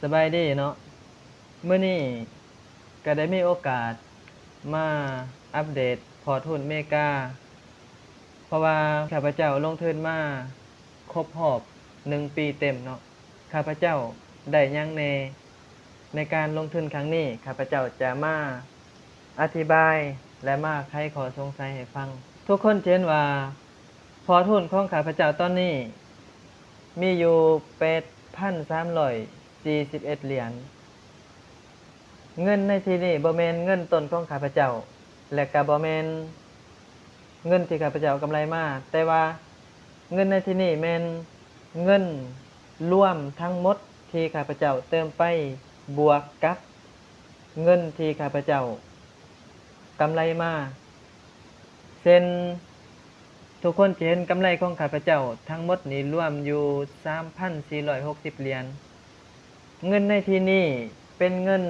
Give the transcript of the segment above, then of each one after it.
ສະບາຍດີເນາະ, ມື້ນີ້ກະໄດ້ມີໂອກາດມາອັບເດດພອດຮຸ້ນເມກາ ເພາະວ່າຂ້າພະເຈົ້າລົງທຶນມາຄົບຮອບໜຶ່ງປີເຕັມເນາະ. ຂ້າພະເຈົ້າໄດ້ຫຍັງແດ່ໃນການລົງທຶນຄັ້ງນີ້, ຂ້າພະເຈົ້າຈະມາອະທິບາຍ ແລະ ມາໄຂຂໍ້ສົງໄສໃຫ້ຟັງ. ທຸກຄົນຈະເຫັນວ່າ ພອດຮຸ້ນຂອງຂ້າພະເຈົ້າຕອນນີ້ມີຢູ່ແປດພັນສາມຮ້ອຍສີ່ສິບເອັດຫຼຽນ. ເງິນໃນທີ່ນີ້ບໍ່ແມ່ນເງິນຕົ້ນຂອງຂ້າພະເຈົ້າ ແລະ ກະບໍ່ແມ່ນເງິນທີ່ຂ້າພະເຈົ້າກຳໄລມາ, ແຕ່ວ່າເງິນໃນທີ່ນີ້ແມ່ນເງິນລວມທັງໝົດທີ່ຂ້າພະເຈົ້າເຕີມໄປ ບວກກັບເງິນທີ່ຂ້າພະເຈົ້າກຳໄລມາ. ເຊັ່ນ ທຸກຄົນຈະເຫັນກຳໄລຂອງຂ້າພະເຈົ້າທັງໝົດນີ້ລວມຢູ່ສາມພັນສີ່ຮ້ອຍຫົກສິບຫຼຽນ. ເງິນໃນທີ່ນີ້ເປັນເງິນ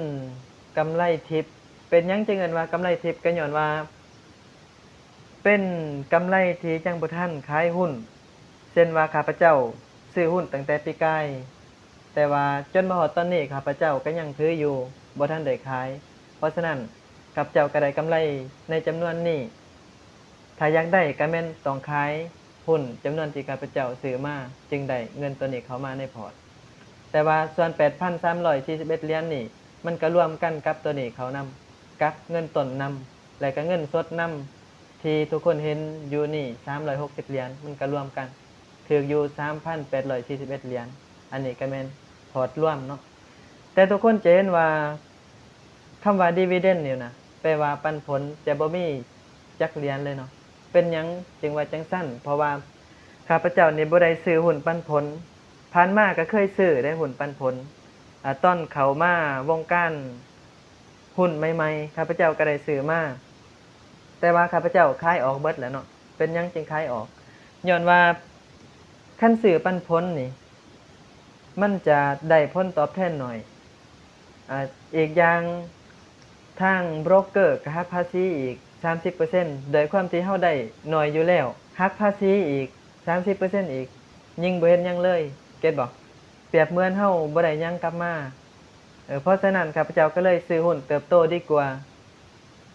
ກຳໄລທິບ. ເປັນຫຍັງຈຶ່ງເອີ້ນວ່າກຳໄລທິບ? ກໍຍ້ອນວ່າເປັນກຳໄລທີ່ຍັງບໍ່ທັນຂາຍຮຸ້ນ. ເຊັ່ນວ່າຂ້າພະເຈົ້າຊື້ຮຸ້ນຕັ້ງແຕ່ປີກາຍ ແຕ່ວ່າຈົນມາຮອດຕອນນີ້ ຂ້າພະເຈົ້າກໍຍັງຖືຢູ່ ບໍ່ທັນໄດ້ຂາຍ. ເພາະສະນັ້ນ ຂ້າພະເຈົ້າກໍໄດ້ກຳໄລໃນຈຳນວນນີ້. ຖ້າຢາກໄດ້ກໍແມ່ນຕ້ອງຂາຍຮຸ້ນຈຳນວນທີ່ຂ້າພະເຈົ້າຊື້ມາ ຈຶ່ງໄດ້ເງິນໂຕນີ້ເຂົ້າມາໃນພອດ. ແຕ່ວ່າສ່ວນແປດພັນສາມຮ້ອຍສີ່ສິບເອັດຫຼຽນນີ້ ມັນກໍລວມກັນກັບໂຕນີ້ເຂົ້ານຳ ກັບເງິນຕົ້ນນຳ ແລະ ກໍເງິນສົດນຳ ທີ່ທຸກຄົນເຫັນຢູ່ນີ້ສາມຮ້ອຍຫົກສິບຫຼຽນ ມັນກໍລວມກັນ ຖືກຢູ່ສາມພັນແປດຮ້ອຍສີ່ສິບເອັດຫຼຽນ. ອັນນີ້ກໍແມ່ນພອດລວມເນາະ. ແຕ່ທຸກຄົນຈະເຫັນວ່າຄຳວ່າ dividend ນີ້ນະ ແປວ່າປັນຜົນ ຈະບໍ່ມີຈັກຫຼຽນເລີຍເນາະ. ເປັນຫຍັງຈຶ່ງວ່າຈັ່ງຊັ້ນ? ເພາະວ່າຂ້າພະເຈົ້ານີ້ບໍ່ໄດ້ຊື້ຮຸ້ນປັນຜົນ. ຜ່ານມາກໍເຄີຍຊື້ໄດ້ຮຸ້ນປັນຜົນ. ອາ ຕອນເຂົ້າມາວົງການ ຮຸ້ນໃໝ່ໆ ຂ້າພະເຈົ້າກໍໄດ້ຊື້ມາ, ແຕ່ວ່າຂ້າພະເຈົ້າຂາຍອອກເບິດແລ້ວເນາະ. ເປັນຫຍັງຈຶ່ງຂາຍອອກ? ຍ້ອນວ່າຄັນຊື້ປັນຜົນນີ້ ມັນຈະໄດ້ຜົນຕອບແທນໜ້ອຍ. ອາ ອີກຢ່າງ ທາງໂບຣກເກີກໍຫັກພາສີອີກສາມສິບເປີເຊັນ, ດ້ວຍຄວາມທີ່ເຮົາໄດ້ໜ້ອຍຢູ່ແລ້ວ ຫັກພາສີອີກສາມສິບເປີເຊັນອີກ, ຍິ່ງບໍ່ເຮັດຫຍັງເລີຍ. ເກັດບໍ່? ປຽບເໝືອນເຮົາບໍ່ໄດ້ຫຍັງກັບມາ. ເອີ ເພາະສະນັ້ນ ຂ້າພະເຈົ້າກໍເລີຍຊື້ຮຸ້ນເຕີບໂຕດີກວ່າ.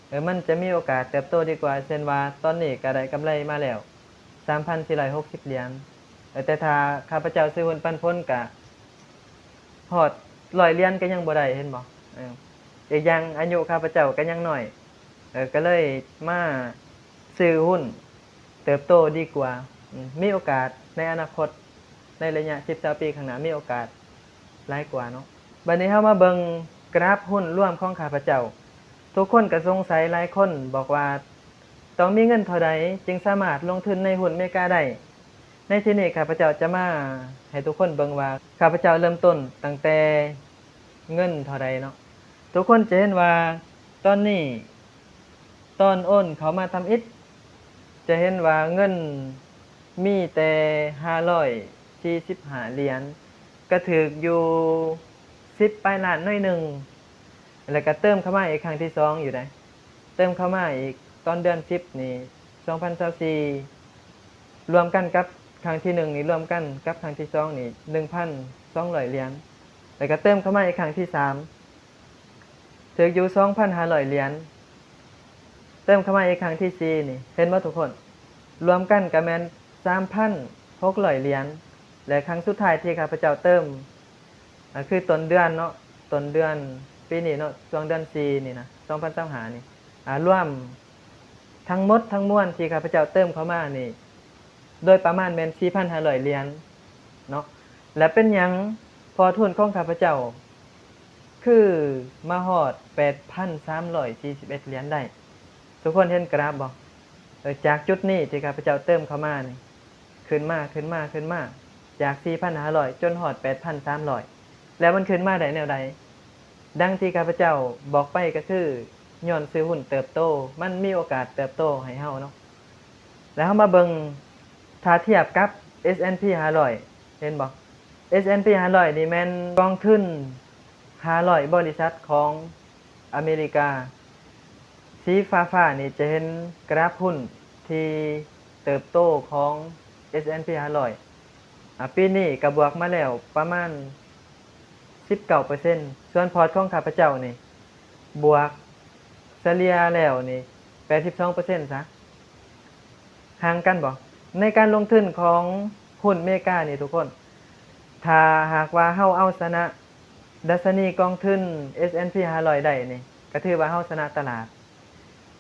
ເອີ ມັນຈະມີໂອກາດເຕີບໂຕດີກວ່າ. ເຊັ່ນວ່າ ຕອນນີ້ກໍໄດ້ກຳໄລມາແລ້ວສາມພັນສີ່ຮ້ອຍຫົກສິບຫຼຽນ. ເອີ ແຕ່ຖ້າຂ້າພະເຈົ້າຊື້ຮຸ້ນປັນຜົນ ກະຮອດຮ້ອຍຫຼຽນກໍຍັງບໍ່ໄດ້, ເຫັນບໍ່? ເອີ ອີກຢ່າງ ອາຍຸຂ້າພະເຈົ້າກໍຍັງນ້ອຍ. ເອີ ກໍເລີຍມາຊື້ຮຸ້ນເຕີບໂຕດີກວ່າ. ອາ ມີໂອກາດໃນອະນາຄົດ ໃນໄລຍະສິບ ຊາວປີຂ້າງໜ້າ ມີໂອກາດຫຼາຍກວ່າເນາະ. ບັດນີ້ເຮົາມາເບິ່ງກຣາຟຮຸ້ນລວມຂອງຂ້າພະເຈົ້າ. ທຸກຄົນກໍສົງໄສ, ຫຼາຍຄົນບອກວ່າ ຕ້ອງມີເງິນເທົ່າໃດຈຶ່ງສາມາດລົງທຶນໃນຮຸ້ນເມກາໄດ້? ໃນທີ່ນີ້ ຂ້າພະເຈົ້າຈະມາໃຫ້ທຸກຄົນເບິ່ງວ່າ ຂ້າພະເຈົ້າເລີ່ມຕົ້ນຕັ້ງແຕ່ເງິນເທົ່າໃດເນາະ. ທຸກຄົນຈະເຫັນວ່າຕອນນີ້ ຕອນໂອນເຂົ້າມາທຳອິດ ຈະເຫັນວ່າເງິນມີແຕ່ຫ້າຮ້ອຍສີ່ສິບຫ້າຫຼຽນ, ກະຖືກຢູ່ສິບປາຍລ້ານໜ້ອຍໜຶ່ງ, ແລ້ວກະເຕີມເຂົ້າມາອີກຄັ້ງທີສອງຢູ່ໃດ໋. ເຕີມເຂົ້າມາອີກຕອນເດືອນສິບນີ້ ສອງພັນຊາວສີ່ ລວມກັນກັບຄັ້ງທີໜຶ່ງນີ້ ລວມກັນກັບຄັ້ງທີສອງນີ້ ໜຶ່ງພັນສອງຮ້ອຍຫຼຽນ, ແລ້ວກະເຕີມເຂົ້າມາອີກຄັ້ງທີສາມ ຖືກຢູ່ສອງພັນຫ້າຮ້ອຍຫຼຽນ, ເຕີມເຂົ້າມາອີກຄັ້ງທີສີ່ນີ້ ເຫັນບໍ່ທຸກຄົນ? ລວມກັນກະແມ່ນສາມພັນຫົກຮ້ອຍຫຼຽນ. ແລະ ຄັ້ງສຸດທ້າຍທີ່ຂ້າພະເຈົ້າເຕີມ ອາ ຄືຕົ້ນເດືອນເນາະ, ຕົ້ນເດືອນປີນີ້ເນາະ, ຊ່ວງເດືອນສີ່ນີ້ນະ ສອງພັນຊາວຫ້ານີ້ ອາ ລວມທັງໝົດທັງມວນທີ່ຂ້າພະເຈົ້າເຕີມເຂົ້າມານີ້ ໂດຍປະມານແມ່ນສີ່ພັນຫ້າຮ້ອຍຫຼຽນເນາະ. ແລະ ເປັນຫຍັງພອດຮຸ້ນຂອງຂ້າພະເຈົ້າຄືມາຮອດແປດພັນສາມຮ້ອຍສີ່ສິບເອັດຫຼຽນໄດ້? ທຸກຄົນເຫັນກຣາຟບໍ່? ເອີ ຈາກຈຸດນີ້ທີ່ຂ້າພະເຈົ້າເຕີມເຂົ້າມານີ້ ຂຶ້ນມາ ຂຶ້ນມາ ຂຶ້ນມາ ຈາກສີ່ພັນຫ້າຮ້ອຍຈົນຮອດແປດພັນສາມຮ້ອຍ ແລ້ວມັນຂຶ້ນມາໄດ້ແນວໃດ? ດັ່ງທີ່ຂ້າພະເຈົ້າບອກໄປກໍຄື ຍ້ອນຊື້ຮຸ້ນເຕີບໂຕ ມັນມີໂອກາດເຕີບໂຕໃຫ້ເຮົາເນາະ. ແລ້ວເຮົາມາເບິ່ງ ຖ້າທຽບກັບ S&P ຫ້າຮ້ອຍ ເຫັນບໍ່? S&P ຫ້າຮ້ອຍນີ້ແມ່ນກອງທຶນຫ້າຮ້ອຍບໍລິສັດຂອງອາເມລິກາ. ສີຟ້າໆນີ້ຈະເຫັນກຣາຟຮຸ້ນທີ່ເຕີບໂຕຂອງ S&P ຫ້າຮ້ອຍ ອາ ປີນີ້ກະບວກມາແລ້ວປະມານ ສິບເກົ້າເປີເຊັນ ສ່ວນພອດຂອງຂ້າພະເຈົ້ານີ້ ບວກສະເລ່ຍແລ້ວນີ້ ແປດສິບສອງເປີເຊັນຊະ. ຫ່າງກັນບໍ່? ໃນການລົງທຶນຂອງຫຸ້ນເມການີ້ທຸກຄົນ ຖ້າຫາກວ່າເຮົາເອົາຊະນະດັດຊະນີກອງທຶນ S&P ຫ້າຮ້ອຍໄດ້ນີ້ ກໍຖືວ່າເຮົາຊະນະຕະຫຼາດ.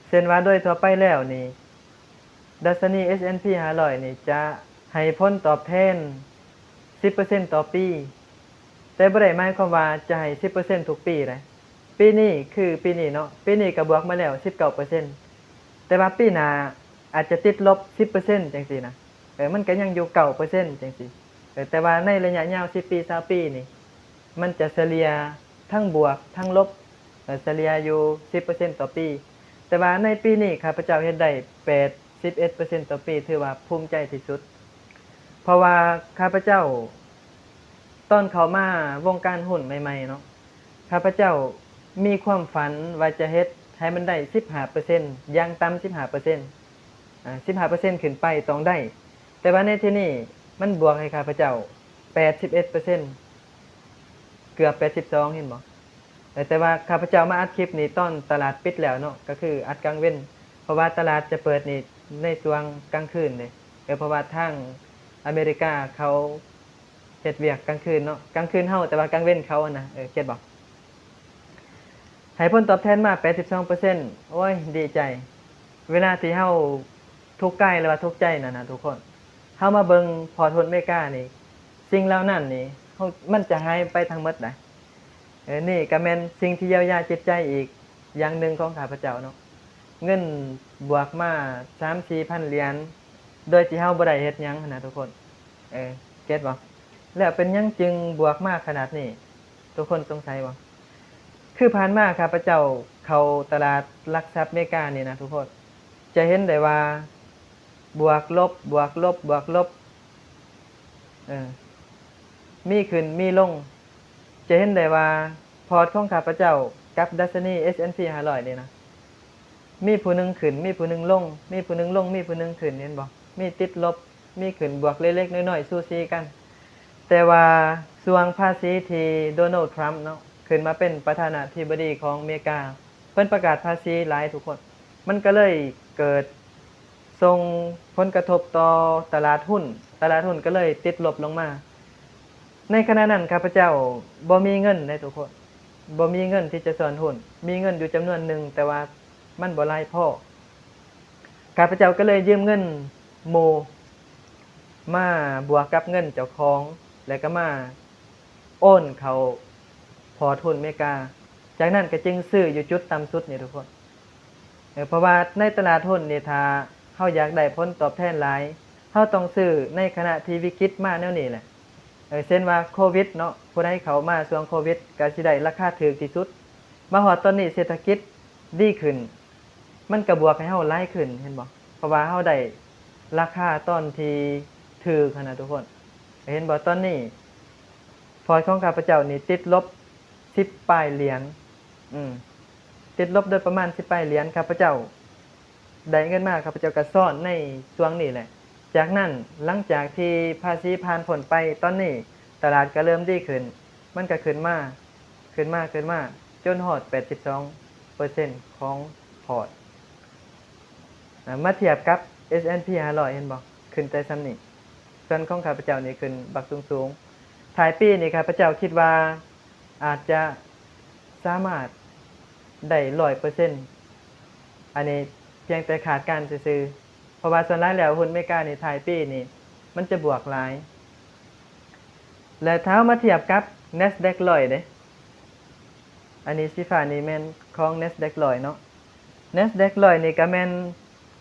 ເຊັ່ນວ່າໂດຍທົ່ວໄປແລ້ວນີ້ ດັດຊະນີ S&P ຫ້າຮ້ອຍນີ້ຈະໃຫ້ຜົນຕອບແທນສິບເປີເຊັນຕໍ່ປີ, ແຕ່ບໍ່ໄດ້ໝາຍຄວາມວ່າຈະໃຫ້ສິບເປີເຊັນທຸກປີເດ້. ປີນີ້ຄືປີນີ້ເນາະ, ປີນີ້ກໍບວກມາແລ້ວສິບເກົ້າເປີເຊັນ ແຕ່ວ່າປີໜ້າອາດຈະຕິດລົບສິບເປີເຊັນ ຈັ່ງຊີ້ນະ. ເອີ ມັນກໍຍັງຢູ່ເກົ້າເປີເຊັນ ຈັ່ງຊີ້. ເອີ ແຕ່ວ່າໃນໄລຍະຍາວສິບປີ ຊາວປີນີ້ ມັນຈະສະເລ່ຍທັງບວກທັງລົບ ເອີ ສະເລ່ຍຢູ່ສິບເປີເຊັນຕໍ່ປີ. ແຕ່ວ່າໃນປີນີ້ຂ້າພະເຈົ້າເຮັດໄດ້ແປດສິບເອັດເປີເຊັນຕໍ່ປີ ຖືວ່າພູມໃຈທີ່ສຸດ. ເພາະວ່າຂ້າພະເຈົ້າ ຕອນເຂົ້າມາວົງການຫຸ້ນໃໝ່ໆເນາະ, ຂ້າພະເຈົ້າມີຄວາມຝັນວ່າຈະເຮັດໃຫ້ມັນໄດ້ສິບຫ້າເປີເຊັນ ຢ່າງຕ່ຳສິບຫ້າເປີເຊັນ ອາ ສິບຫ້າເປີເຊັນຂຶ້ນໄປຕ້ອງໄດ້. ແຕ່ວ່າໃນທີ່ນີ້ມັນບວກໃຫ້ຂ້າພະເຈົ້າແປດສິບເອັດເປີເຊັນ ເກືອບແປດສິບສອງ ເຫັນບໍ່? ເອີ ແຕ່ວ່າຂ້າພະເຈົ້າມາອັດຄລິບນີ້ຕອນຕະຫຼາດປິດແລ້ວເນາະ, ກໍຄືອັດກາງເວັນ ເພາະວ່າຕະຫຼາດຈະເປີດນີ້ໃນຊ່ວງກາງຄືນເດ້. ເອີ ເພາະວ່າທາງອາເມລິກາເຂົາເຮັດວຽກກາງຄືນເນາະ, ກາງຄືນເຮົາ ແຕ່ວ່າກາງເວັນເຂົານະ. ເອີ ເກັດບໍ່? ໃຫ້ຜົນຕອບແທນມາແປດສິບສອງເປີເຊັນ ໂອ້ຍ ດີໃຈ. ເວລາທີ່ເຮົາທຸກກາຍ ຫຼືວ່າທຸກໃຈນັ້ນນະທຸກຄົນ, ເຮົາມາເບິ່ງພອດຫຸ້ນເມການີ້ ສິ່ງເຫຼົ່ານັ້ນນີ້ ເຮົາ ມັນຈະຫາຍໄປທັງໝົດໄດ໋. ເອີ ນີ້ກໍແມ່ນສິ່ງທີ່ຢຽວຢາຈິດໃຈອີກຢ່າງໜຶ່ງຂອງຂ້າພະເຈົ້າເນາະ. ເງິນບວກມາສາມສີ່ພັນຫຼຽນ ໂດຍທີ່ເຮົາບໍ່ໄດ້ເຮັດຫຍັງຫັ້ນນະທຸກຄົນ. ເອີ ເກັດບໍ່? ແລ້ວເປັນຫຍັງຈຶ່ງບວກມາຂະໜາດນີ້? ທຸກຄົນສົງໄສບໍ່? ຄືຜ່ານມາຂ້າພະເຈົ້າເຂົ້າຕະຫຼາດຫຼັກຊັບເມການີ້ນະທຸກຄົນ, ຈະເຫັນໄດ້ວ່າບວກລົບ ບວກລົບ ບວກລົບ ເອີ ມີຂຶ້ນມີລົງ. ຈະເຫັນໄດ້ວ່າພອດຂອງຂ້າພະເຈົ້າກັບດັດຊະນີ S&P ຫ້າຮ້ອຍນີ້ນະ ມີຜູ້ໜຶ່ງຂຶ້ນ ມີຜູ້ໜຶ່ງລົງ ມີຜູ້ໜຶ່ງລົງ ມີຜູ້ໜຶ່ງຂຶ້ນ ເຫັນບໍ່? ມີຕິດລົບ ມີຂຶ້ນບວກເລັກໆນ້ອຍໆ ສູສີກັນ. ແຕ່ວ່າຊ່ວງພາສີທີ່ໂດນັລ ທຣຳ ເນາະ ຂຶ້ນມາເປັນປະທານາທິບໍດີຂອງເມກາ, ເພິ່ນປະກາດພາສີຫຼາຍທຸກຄົນ, ມັນກໍເລີຍເກີດສົ່ງຜົນກະທົບຕໍ່ຕະຫຼາດຫຸ້ນ, ຕະຫຼາດຫຸ້ນກໍເລີຍຕິດລົບລົງມາ. ໃນຂະນະນັ້ນຂ້າພະເຈົ້າບໍ່ມີເງິນເດ້ທຸກຄົນ, ບໍ່ມີເງິນທີ່ຈະສອນຫຸ້ນ, ມີເງິນຢູ່ຈຳນວນໜຶ່ງ ແຕ່ວ່າມັນບໍ່ຫຼາຍພໍ. ຂ້າພະເຈົ້າກໍເລີຍຢືມເງິນໝູ່ມາບວກກັບເງິນເຈົ້າຂອງ ແລ້ວກໍມາໂອນເຂົ້າພອດຫຸ້ນເມກາ, ຈາກນັ້ນກໍຈຶ່ງຊື້ຢູ່ຈຸດຕ່ຳສຸດນີ້ທຸກຄົນ. ເອີ ເພາະວ່າໃນຕະຫຼາດຫຸ້ນນີ້ ຖ້າເຮົາຢາກໄດ້ຜົນຕອບແທນຫຼາຍ ເຮົາຕ້ອງຊື້ໃນຂະນະທີ່ວິກິດມາແນວນີ້ແຫຼະ. ເອີ ເຊັ່ນວ່າໂຄວິດເນາະ, ຜູ້ໃດເຂົ້າມາຊ່ວງໂຄວິດກໍຊິໄດ້ລາຄາຖືກທີ່ສຸດ. ມາຮອດຕອນນີ້ເສດຖະກິດດີຂຶ້ນ, ມັນກໍບວກໃຫ້ເຮົາຫຼາຍຂຶ້ນ ເຫັນບໍ່? ເພາະວ່າເຮົາໄດ້ລາຄາຕອນທີ່ຖືກຫັ້ນນະທຸກຄົນ. ເຫັນບໍ່? ຕອນນີ້ພອດຂອງຂ້າພະເຈົ້ານີ້ຕິດລົບສິບປາຍຫຼຽນ, ອືມ ຕິດລົບໂດຍປະມານສິບປາຍຫຼຽນ. ຂ້າພະເຈົ້າໄດ້ເງິນມາ ຂ້າພະເຈົ້າກໍຊ້ອນໃນຊ່ວງນີ້ແຫຼະ. ຈາກນັ້ນຫຼັງຈາກທີ່ພາສີຜ່ານພົ້ນໄປ, ຕອນນີ້ຕະຫຼາດກໍເລີ່ມດີຂຶ້ນ, ມັນກໍຂຶ້ນມາ ຂຶ້ນມາ ຂຶ້ນມາ ຈົນຮອດແປດສິບສອງເປີເຊັນຂອງພອດ. ນະ ມາທຽບກັບ S&P ຫ້າຮ້ອຍ ເຫັນບໍ່? ຂຶ້ນແຕ່ສ່ຳນີ້, ສ່ວນຂອງຂ້າພະເຈົ້ານີ້ຂຶ້ນບັກສູງໆ. ທ້າຍປີນີ້ຂ້າພະເຈົ້າຄິດວ່າອາດຈະສາມາດໄດ້ຮ້ອຍເປີເຊັນ, ອັນນີ້ພຽງແຕ່ຄາດການຊື່ໆ. ເພາະວ່າສ່ວນຫຼາຍແລ້ວຫຸ້ນເມການີ້ທ້າຍປີນີ້ມັນຈະບວກຫຼາຍ. ແລະ ຖ້າເຮົາມາທຽບກັບ Nasdaq ຮ້ອຍເດ້, ອັນນີ້ສີຟ້ານີ້ແມ່ນຂອງ Nasdaq ຮ້ອຍເນາະ. Nasdaq ຮ້ອຍນີ້ກໍແມ່ນ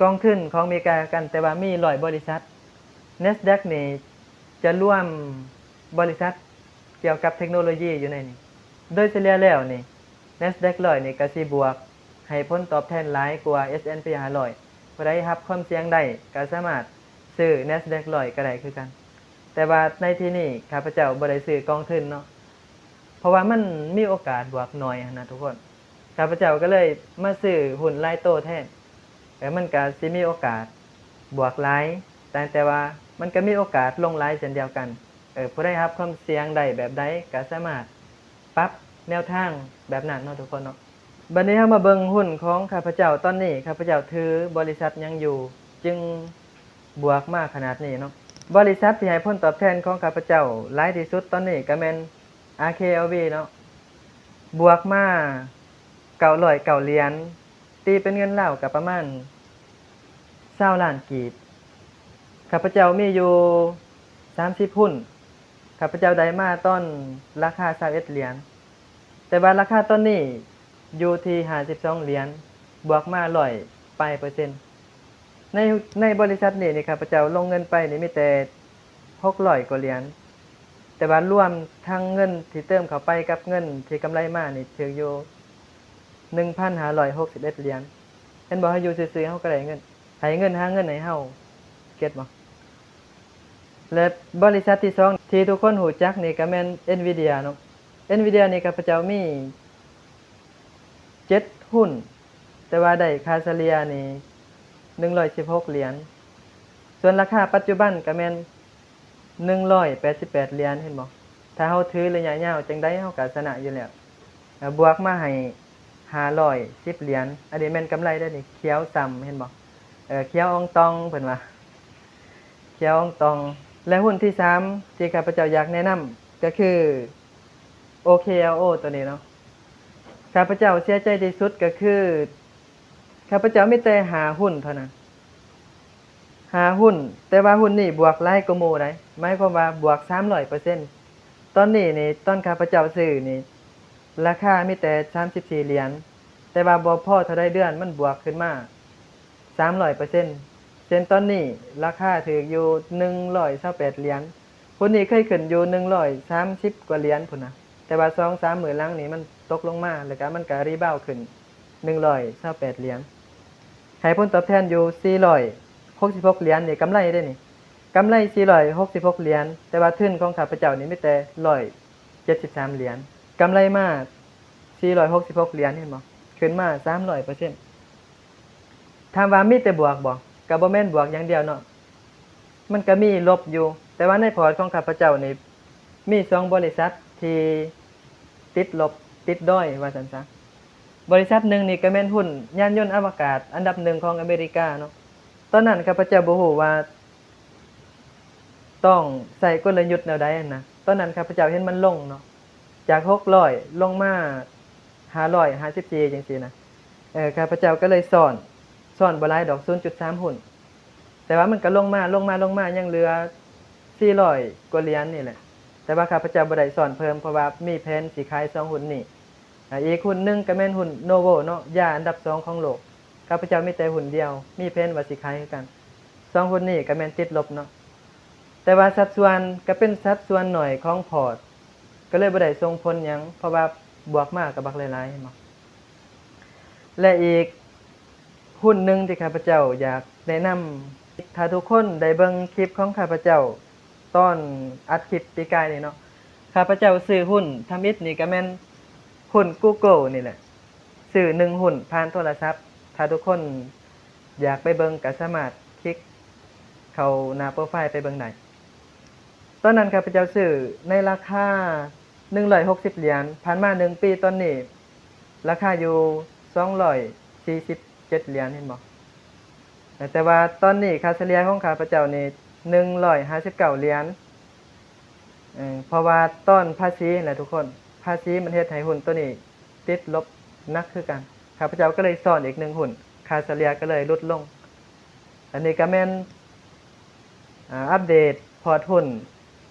ກອງທຶນຂອງເມກາຄືກັນ, ແຕ່ວ່າມີຮ້ອຍບໍລິສັດ. Nasdaq ນີ້ຈະລວມບໍລິສັດກ່ຽວກັບເທັກໂນໂລຢີຢູ່ໃນນີ້. ໂດຍສະເລ່ຍແລ້ວນີ້ Nasdaq ຮ້ອຍນີ້ກໍຊິບວກໃຫ້ຜົນຕອບແທນຫຼາຍກວ່າ S&P ຫ້າຮ້ອຍ. ຜູ້ໃດຮັບຄວາມສ່ຽງໄດ້ກໍສາມາດຊື້ Nasdaq ຮ້ອຍກໍໄດ້ຄືກັນ. ແຕ່ວ່າໃນທີ່ນີ້ຂ້າພະເຈົ້າບໍ່ໄດ້ຊື້ກອງທຶນເນາະ, ເພາະວ່າມັນມີໂອກາດບວກໜ້ອຍຫັ້ນນະທຸກຄົນ. ຂ້າພະເຈົ້າກໍເລີຍມາຊື້ຫຸ້ນລາຍໂຕແທນ. ເອີ ມັນກໍຊິມີໂອກາດບວກຫຼາຍ, ແຕ່ ແຕ່ວ່າມັນກໍມີໂອກາດລົງຫຼາຍເຊັ່ນດຽວກັນ. ເອີ ຜູ້ໃດຮັບຄວາມສ່ຽງໄດ້ແບບໃດກໍສາມາດ ປັບແນວທາງແບບນັ້ນເນາະທຸກຄົນເນາະ. ບັດນີ້ເຮົາມາເບິ່ງຫຸ້ນຂອງຂ້າພະເຈົ້າຕອນນີ້ ຂ້າພະເຈົ້າຖືບໍລິສັດຫຍັງຢູ່ ຈຶ່ງບວກມາຂະໜາດນີ້ເນາະ. ບໍລິສັດທີ່ໃຫ້ຜົນຕອບແທນຂອງຂ້າພະເຈົ້າຫຼາຍທີ່ສຸດຕອນນີ້ກະແມ່ນ ອາເຄແອລວີ ເນາະ ບວກມາເກົ້າຮ້ອຍເກົ້າຫຼຽນ ຕີເປັນເງິນລາວກະປະມານຊາວລ້ານກີບ. ຂ້າພະເຈົ້າມີຢູ່ສາມສິບຫຸ້ນ ຂ້າພະເຈົ້າໄດ້ມາຕອນລາຄາຊາວເອັດຫຼຽນ ແຕ່ວ່າລາຄາຕອນນີ້ຢູ່ທີ່ຫ້າສິບສອງຫຼຽນ ບວກມາຮ້ອຍປາຍເປີເຊັນ. ໃນ ໃນບໍລິສັດນີ້ນີ້ ຂ້າພະເຈົ້າລົງເງິນໄປນີ້ມີແຕ່ຫົກຮ້ອຍກວ່າຫຼຽນ ແຕ່ວ່າລວມທັງເງິນທີ່ເຕີມເຂົ້າໄປກັບເງິນທີ່ກຳໄລມານີ້ຖືກຢູ່ໜຶ່ງພັນຫ້າຮ້ອຍຫົກສິບເອັດຫຼຽນ. ເຫັນບໍ່? ເຮົາຢູ່ຊື່ໆເຮົາກະໄດ້ເງິນ ໃຫ້ເງິນຫາເງິນໃຫ້ເຮົາ ເກັດບໍ່? ແລະ ບໍລິສັດທີສອງທີ່ທຸກຄົນຮູ້ຈັກນີ້ກະແມ່ນ Nvidia ເນາະ. Nvidia ນີ້ຂ້າພະເຈົ້າມີເຈັດຫຸ້ນ ແຕ່ວ່າໄດ້ຄ່າສະເລ່ຍນີ້ໜຶ່ງຮ້ອຍສິບຫົກຫຼຽນ ສ່ວນລາຄາປັດຈຸບັນກະແມ່ນໜຶ່ງຮ້ອຍແປດສິບແປດຫຼຽນ ເຫັນບໍ່? ຖ້າເຮົາຖືໄລຍະຍາວຈັ່ງໃດເຮົາກະຊະນະຢູ່ແລ້ວ. ເອົາ ບວກມາໃຫ້ຫ້າຮ້ອຍສິບຫຼຽນ ອັນນີ້ແມ່ນກຳໄລເດ້ນີ້ ຂຽວຊ່ຳ ເຫັນບໍ່? ເອີ ຂຽວອອງຕອງ ເພິ່ນວ່າ ຂຽວອອງຕອງ. ແລະ ຫຸ້ນທີສາມທີ່ຂ້າພະເຈົ້າຢາກແນະນຳກະຄື ໂອເຄແອລໂອ ໂຕນີ້ເນາະ. ຂ້າພະເຈົ້າເສຍໃຈທີ່ສຸດກະຄື ຂ້າພະເຈົ້າມີແຕ່ຫ້າຫຸ້ນເທົ່ານັ້ນ ຫ້າຫຸ້ນ ແຕ່ວ່າຫຸ້ນນີ້ບວກຫຼາຍກວ່າໝູ່ໃດ໋ ໝາຍຄວາມວ່າບວກສາມຮ້ອຍເປີເຊັນ. ຕອນນີ້ນີ້ ຕອນຂ້າພະເຈົ້າຊື້ນີ້ ລາຄາມີແຕ່ສາມສິບສີ່ຫຼຽນ ແຕ່ວ່າບໍ່ພໍເທົ່າໃດເດືອນ ມັນບວກຂຶ້ນມາສາມຮ້ອຍເປີເຊັນ. ເຊັ່ນຕອນນີ້ລາຄາຖືກຢູ່ໜຶ່ງຮ້ອຍຊາວແປດຫຼຽນ ຫຸ້ນນີ້ເຄີຍຂຶ້ນຢູ່ໜຶ່ງຮ້ອຍສາມສິບກວ່າຫຼຽນພຸ້ນນະ ແຕ່ວ່າສອງສາມມື້ຫຼັງນີ້ມັນຕົກລົງມາ ແລ້ວກະມັນກະຣີບາວຂຶ້ນໜຶ່ງຮ້ອຍຊາວແປດຫຼຽນ ໃຫ້ຜົນຕອບແທນຢູ່ສີ່ຮ້ອຍຫົກສິບຫົກຫຼຽນ ນີ້ກຳໄລເດ້ນີ້ ກຳໄລສີ່ຮ້ອຍຫົກສິບຫົກຫຼຽນ ແຕ່ວ່າທຶນຂອງຂ້າພະເຈົ້ານີ້ມີແຕ່ຮ້ອຍເຈັດສິບສາມຫຼຽນ ກຳໄລມາສີ່ຮ້ອຍຫົກສິບຫົກຫຼຽນ ເຫັນບໍ່? ຂຶ້ນມາສາມຮ້ອຍເປີເຊັນ. ຖາມວ່າມີແຕ່ບວກບໍ່? ກະບໍ່ແມ່ນບວກຢ່າງດຽວເນາະ ມັນກະມີລົບຢູ່ ແຕ່ວ່າໃນພອດຂອງຂ້າພະເຈົ້ານີ້ ມີສອງບໍລິສັດທີ່ຕິດລົບ ຕິດດອຍວ່າຊັ້ນຊະ. ບໍລິສັດໜຶ່ງນີ້ກະແມ່ນຫຸ້ນຍານຍົນອະວະກາດອັນດັບໜຶ່ງຂອງອາເມລິກາເນາະ. ຕອນນັ້ນຂ້າພະເຈົ້າບໍ່ຮູ້ວ່າຕ້ອງໃຊ້ກົນລະຍຸດແນວໃດຫັ້ນນະ. ຕອນນັ້ນຂ້າພະເຈົ້າເຫັນມັນລົງເນາະ ຈາກຫົກຮ້ອຍລົງມາຫ້າຮ້ອຍຫ້າສິບສີ່ຈັ່ງຊີ້ນະ. ເອີ ຂ້າພະເຈົ້າກະເລີຍຊ້ອນ ຊ້ອນບໍ່ຫຼາຍດອກ ສູນຈຸດສາມຫຸ້ນ ແຕ່ວ່າມັນກະລົງມາ ລົງມາ ລົງມາ ຍັງເຫຼືອສີ່ຮ້ອຍກວ່າຫຼຽນນີ້ແຫຼະ. ແຕ່ວ່າຂ້າພະເຈົ້າບໍ່ໄດ້ຊ້ອນເພີ່ມ ເພາະວ່າມີແຜນຊິຂາຍສອງຫຸ້ນນີ້. ອາ ອີກຫຸ້ນໜຶ່ງກະແມ່ນຫຸ້ນໂນໂວເນາະ ຢາອັນດັບສອງຂອງໂລກ. ຂ້າພະເຈົ້າມີແຕ່ຫຸ້ນດຽວ ມີແຜນວ່າຊິຂາຍຄືກັນ. ສອງຫຸ້ນນີ້ກະແມ່ນຕິດລົບເນາະ ແຕ່ວ່າສັດສ່ວນກະເປັນສັດສ່ວນໜ້ອຍຂອງພອດ ກະເລີຍບໍ່ໄດ້ສົ່ງຜົນຫຍັງ ເພາະວ່າບວກມາກະບັກຫຼາຍໆ ເຫັນບໍ່? ແລະ ອີກຫຸ້ນໜຶ່ງທີ່ຂ້າພະເຈົ້າຢາກແນະນຳ ຖ້າທຸກຄົນໄດ້ເບິ່ງຄລິບຂອງຂ້າພະເຈົ້າຕອນອັດຄລິບປີກາຍນີ້ເນາະ ຂ້າພະເຈົ້າຊື້ຫຸ້ນທຳອິດນີ້ກະແມ່ນຫຸ້ນ Google ນີ້ແຫຼະ ຊື້ໜຶ່ງຫຸ້ນຜ່ານໂທລະສັບ. ຖ້າທຸກຄົນຢາກໄປເບິ່ງກະສາມາດຄລິກເຂົ້າໜ້າໂປຣໄຟລ໌ໄປເບິ່ງໄດ້. ຕອນນັ້ນຂ້າພະເຈົ້າຊື້ໃນລາຄາໜຶ່ງຮ້ອຍຫົກສິບຫຼຽນ ຜ່ານມາໜຶ່ງປີຕອນນີ້ລາຄາຢູ່ສອງຮ້ອຍສີ່ສິບເຈັດຫຼຽນ ເຫັນບໍ່? ແຕ່ວ່າຕອນນີ້ຄ່າສະເລ່ຍຂອງຂ້າພະເຈົ້ານີ້ໜຶ່ງຮ້ອຍຫ້າສິບເກົ້າຫຼຽນ ເພາະວ່າຕອນພາສີຫັ້ນແຫຼະທຸກຄົນ ພາສີມັນເຮັດໃຫ້ຫຸ້ນໂຕນີ້ຕິດລົບໜັກຄືກັນ. ຂ້າພະເຈົ້າກະເລີຍຊ້ອນອີກໜຶ່ງຫຸ້ນ ຄ່າສະເລ່ຍກະເລີຍຫຼຸດລົງ. ອັນນີ້ກະແມ່ນ ອາ ອັບເດດພອດຫຸ້ນ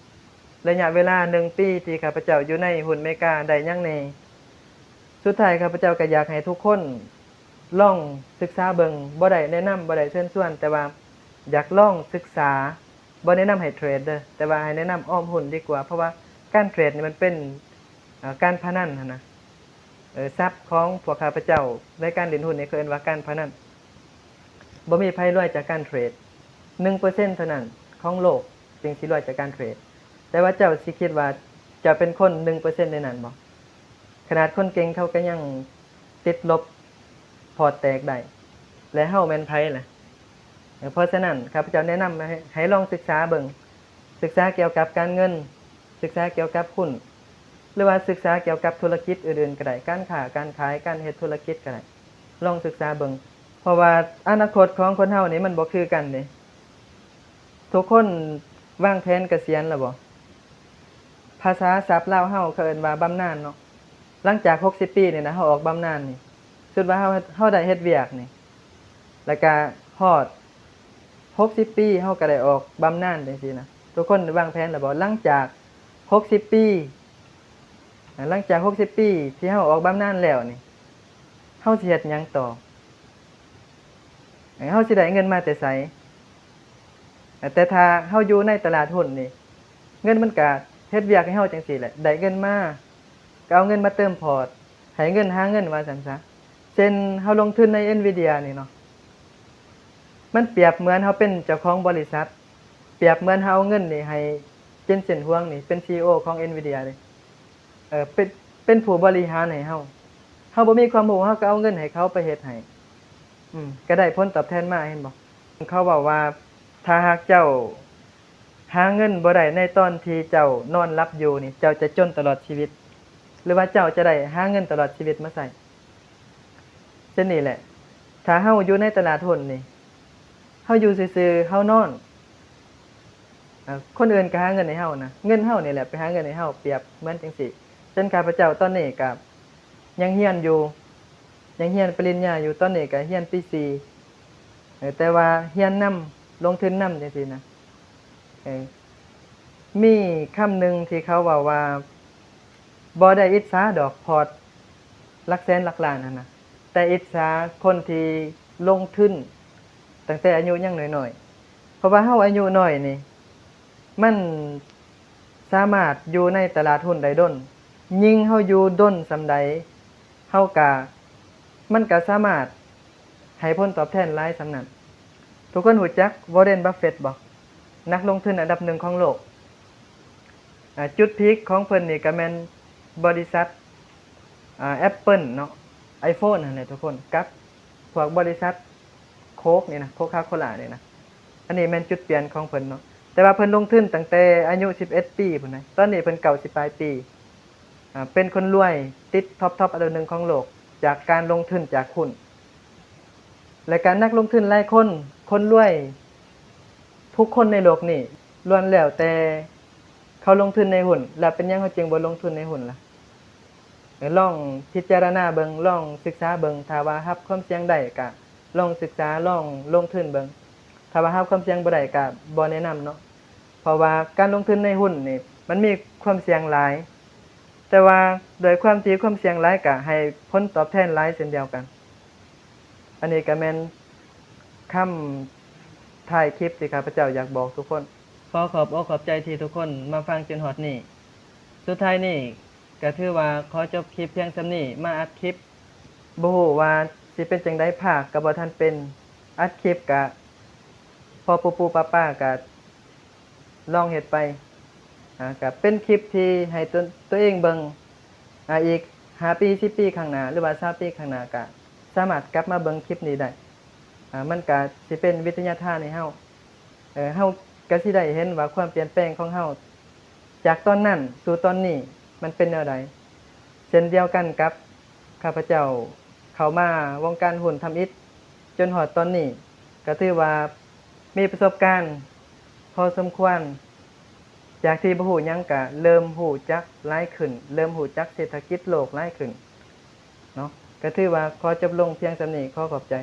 ໄລຍະເວລາໜຶ່ງປີທີ່ຂ້າພະເຈົ້າຢູ່ໃນຫຸ້ນເມກາໄດ້ຫຍັງແດ່. ສຸດທ້າຍຂ້າພະເຈົ້າກະຢາກໃຫ້ທຸກຄົນລອງສຶກສາເບິ່ງ ບໍ່ໄດ້ແນະນຳ ບໍ່ໄດ້ເຊີນຊວນ ແຕ່ວ່າຢາກລອງສຶກສາ. ບໍ່ແນະນຳໃຫ້ເທຣດເດີ ແຕ່ວ່າໃຫ້ແນະນຳອອມຫຸ້ນດີກວ່າ ເພາະວ່າການເທຣດນີ້ມັນເປັນ ເອີ ການພະນັນຫັ້ນນະ. ເອີ ສັບຂອງພວກຂ້າພະເຈົ້າໃນການຫຼິ້ນຫຸ້ນນີ້ເຂົາເອີ້ນວ່າການພະນັນ. ບໍ່ມີໃຜລວຍຈາກການເທຣດ ໜຶ່ງເປີເຊັນເທົ່ານັ້ນຂອງໂລກຈຶ່ງຊິລວຍຈາກການເທຣດ. ແຕ່ວ່າເຈົ້າຊິຄິດວ່າເຈົ້າເປັນຄົນໜຶ່ງເປີເຊັນໃນນັ້ນບໍ່? ຂະໜາດຄົນເກັ່ງເຂົາກະຍັງຕິດລົບ ພອດແຕກໄດ້ ແລະ ເຮົາແມ່ນໃຜລະ? ເພາະສະນັ້ນ ຂ້າພະເຈົ້າແນະນຳໃຫ້ ໃຫ້ລອງສຶກສາເບິ່ງ ສຶກສາກ່ຽວກັບການເງິນ ສຶກສາກ່ຽວກັບຫຸ້ນ ຫຼືວ່າສຶກສາກ່ຽວກັບທຸລະກິດອື່ນໆກໍໄດ້ ການຄ້າການຂາຍ ການເຮັດທຸລະກິດກໍໄດ້ ລອງສຶກສາເບິ່ງ ເພາະວ່າອະນາຄົດຂອງຄົນເຮົານີ້ມັນບໍ່ຄືກັນເດ້. ທຸກຄົນວາງແຜນກະສຽນແລ້ວບໍ່? ພາສາສັບລາວເຮົາເຂົາເອີ້ນວ່າບຳນານເນາະ. ຫຼັງຈາກຫົກສິບປີນີ້ນະ ເຮົາອອກບຳນານນີ້ ສົມມຸດວ່າເຮົາ ເຮົາໄດ້ເຮັດວຽກນີ້ ແລ້ວກະຮອດຫົກສິບປີ ເຮົາກະໄດ້ອອກບຳນານຈັ່ງຊີ້ນະ. ທຸກຄົນວາງແຜນແລ້ວບໍ່? ຫຼັງຈາກຫົກສິບປີ ຫຼັງຈາກຫົກສິບປີທີ່ເຮົາອອກບຳນານແລ້ວນີ້ ເຮົາຊິເຮັດຫຍັງຕໍ່? ເຮົາຊິໄດ້ເງິນມາແຕ່ໃສ? ແຕ່ຖ້າເຮົາຢູ່ໃນຕະຫຼາດຮຸ້ນນີ້ ເງິນມັນກະເຮັດວຽກໃຫ້ເຮົາຈັ່ງຊີ້ແຫຼະ ໄດ້ເງິນມາ ກໍເອົາເງິນມາເຕີມພອດ ໃຫ້ເງິນຫາເງິນວ່າຊັ້ນຊະ. ເຊັ່ນ ເຮົາລົງທຶນໃນ Nvidia ນີ້ເນາະ ມັນປຽບເໝືອນເຮົາເປັນເຈົ້າຂອງບໍລິສັດ ປຽບເໝືອນເຮົາເອົາເງິນນີ້ໃຫ້ Jensen Huang ນີ້ເປັນ CEO ຂອງ Nvidia ເດ້. ເອີ ເປັນ ເປັນຜູ້ບໍລິຫານໃຫ້ເຮົາ ເຮົາບໍ່ມີຄວາມຮູ້ ເຮົາກໍເອົາເງິນໃຫ້ເຂົາໄປເຮັດໃຫ້ ອືມ ກໍໄດ້ຜົນຕອບແທນມາ ເຫັນບໍ່? ເຂົາເວົ້າວ່າ ຖ້າຫາກເຈົ້າຫາເງິນບໍ່ໄດ້ໃນຕອນທີ່ເຈົ້ານອນຫຼັບຢູ່ນີ້ ເຈົ້າຈະຈົນຕະຫຼອດຊີວິດ ຫຼືວ່າເຈົ້າຈະໄດ້ຫາເງິນຕະຫຼອດຊີວິດມາໃຊ້. ເຊັ່ນນີ້ແຫຼະ ຖ້າເຮົາຢູ່ໃນຕະຫຼາດຮຸ້ນນີ້ ເຮົາຢູ່ຊື່ໆ ເຮົານອນ ອາ ຄົນອື່ນກໍຫາເງິນໃຫ້ເຮົານະ ເງິນເຮົານີ້ແຫຼະໄປຫາເງິນໃຫ້ເຮົາ ປຽບເໝືອນຈັ່ງຊີ້. ເຊັ່ນຂ້າພະເຈົ້າຕອນນີ້ກໍຍັງຮຽນຢູ່ ຍັງຮຽນປະລິນຍາຢູ່ ຕອນນີ້ກໍຮຽນປີສີ່ ເອີ ແຕ່ວ່າຮຽນນຳ ລົງທຶນນຳຈັ່ງຊີ້ນະ. ເອີ ມີຄຳໜຶ່ງທີ່ເຂົາເວົ້າວ່າ ບໍ່ໄດ້ອິດສາດອກພອດຫຼັກແສນຫຼັກລ້ານຫັ້ນນະ ແຕ່ອິດສາຄົນທີ່ລົງທຶນຕັ້ງແຕ່ອາຍຸຍັງນ້ອຍໆ ເພາະວ່າເຮົາອາຍຸນ້ອຍນີ້ ມັນສາມາດຢູ່ໃນຕະຫຼາດຮຸ້ນໄດ້ດົນ ຍິ່ງເຮົາຢູ່ດົນສ່ຳໃດ ເຮົາກະ ມັນກະສາມາດໃຫ້ຜົນຕອບແທນຫຼາຍສ່ຳນັ້ນ. ທຸກຄົນຮູ້ຈັກ Warren Buffett ບໍ່? ນັກລົງທຶນອັນດັບໜຶ່ງຂອງໂລກ. ອາ ຈຸດພີກຂອງເພິ່ນນີ້ກະແມ່ນບໍລິສັດ ອາ Apple ເນາະ iPhone ຫັ້ນແຫຼະທຸກຄົນ ກັບພວກບໍລິສັດ Coke ນີ້ນະ Coca-Cola ນີ້ນະ. ອັນນີ້ແມ່ນຈຸດປ່ຽນຂອງເພິ່ນເນາະ ແຕ່ວ່າເພິ່ນລົງທຶນຕັ້ງແຕ່ອາຍຸສິບເອັດປີພຸ້ນນະ ຕອນນີ້ເພິ່ນເກົ້າສິບປາຍປີ ອາ ເປັນຄົນລວຍຕິດທັອບໆ ອັນດັບໜຶ່ງຂອງໂລກ ຈາກການລົງທຶນຈາກຮຸ້ນ. ແລະກະນັກລົງທຶນຫຼາຍຄົນ ຄົນລວຍທຸກຄົນໃນໂລກນີ້ ລ້ວນແລ້ວແຕ່ເຂົາລົງທຶນໃນຮຸ້ນ. ແລ້ວເປັນຫຍັງເຮົາຈຶ່ງບໍ່ລົງທຶນໃນຮຸ້ນລະ? ເອີ ລອງພິຈາລະນາເບິ່ງ ລອງສຶກສາເບິ່ງ ຖ້າວ່າຮັບຄວາມສ່ຽງໄດ້ກະລອງສຶກສາ ລອງລົງທຶນເບິ່ງ. ຖ້າວ່າຮັບຄວາມສ່ຽງບໍ່ໄດ້ກະບໍ່ແນະນຳເນາະ ເພາະວ່າການລົງທຶນໃນຮຸ້ນນີ້ ມັນມີຄວາມສ່ຽງຫຼາຍ ແຕ່ວ່າດ້ວຍຄວາມທີ່ຄວາມສ່ຽງຫຼາຍກະໃຫ້ຜົນຕອບແທນຫຼາຍເຊັ່ນດຽວກັນ. ອັນນີ້ກະແມ່ນຄຳທ້າຍຄລິບທີ່ຂ້າພະເຈົ້າຢາກບອກທຸກຄົນ. ຂໍຂອບອົກຂອບໃຈທີ່ທຸກຄົນມາຟັງຈົນຮອດນີ້. ສຸດທ້າຍນີ້ກະຖືວ່າຂໍຈົບຄລິບພຽງສ່ຳນີ້ ມາອັດຄລິບ ບໍ່ຮູ້ວ່າຊິເປັນຈັ່ງໃດ ພາກກະບໍ່ທັນເປັນ ອັດຄລິບກະພໍປູ່ໆປາໆ ກະລອງເຮັດໄປ. ອາ ກະເປັນຄລິບທີ່ໃຫ້ຕົວ ຕົວເອງເບິ່ງ ອາ ອີກຫ້າປີ ສິບປີຂ້າງໜ້າ ຫຼືວ່າຊາວປີຂ້າງໜ້າ ກະສາມາດກັບມາເບິ່ງຄລິບນີ້ໄດ້. ອາ ມັນກະຊິເປັນວິທະຍາທານໃຫ້ເຮົາ ເອີ ເຮົາກະຊິໄດ້ເຫັນວ່າຄວາມປ່ຽນແປງຂອງເຮົາ ຈາກຕອນນັ້ນສູ່ຕອນນີ້ມັນເປັນແນວໃດ. ເຊັ່ນດຽວກັນກັບຂ້າພະເຈົ້າເຂົ້າມາວົງການຮຸ້ນທຳອິດ ຈົນຮອດຕອນນີ້ ກະຖືວ່າມີປະສົບການພໍສົມຄວນ. ຈາກທີ່ບໍ່ຮູ້ຫຍັງກະເລີ່ມຮູ້ຈັກຫຼາຍຂຶ້ນ ເລີ່ມຮູ້ຈັກເສດຖະກິດໂລກຫຼາຍຂຶ້ນເນາະ. ກະຖືວ່າຂໍຈົບລົງພຽງສ່ຳນີ້. ຂໍຂອບໃຈ.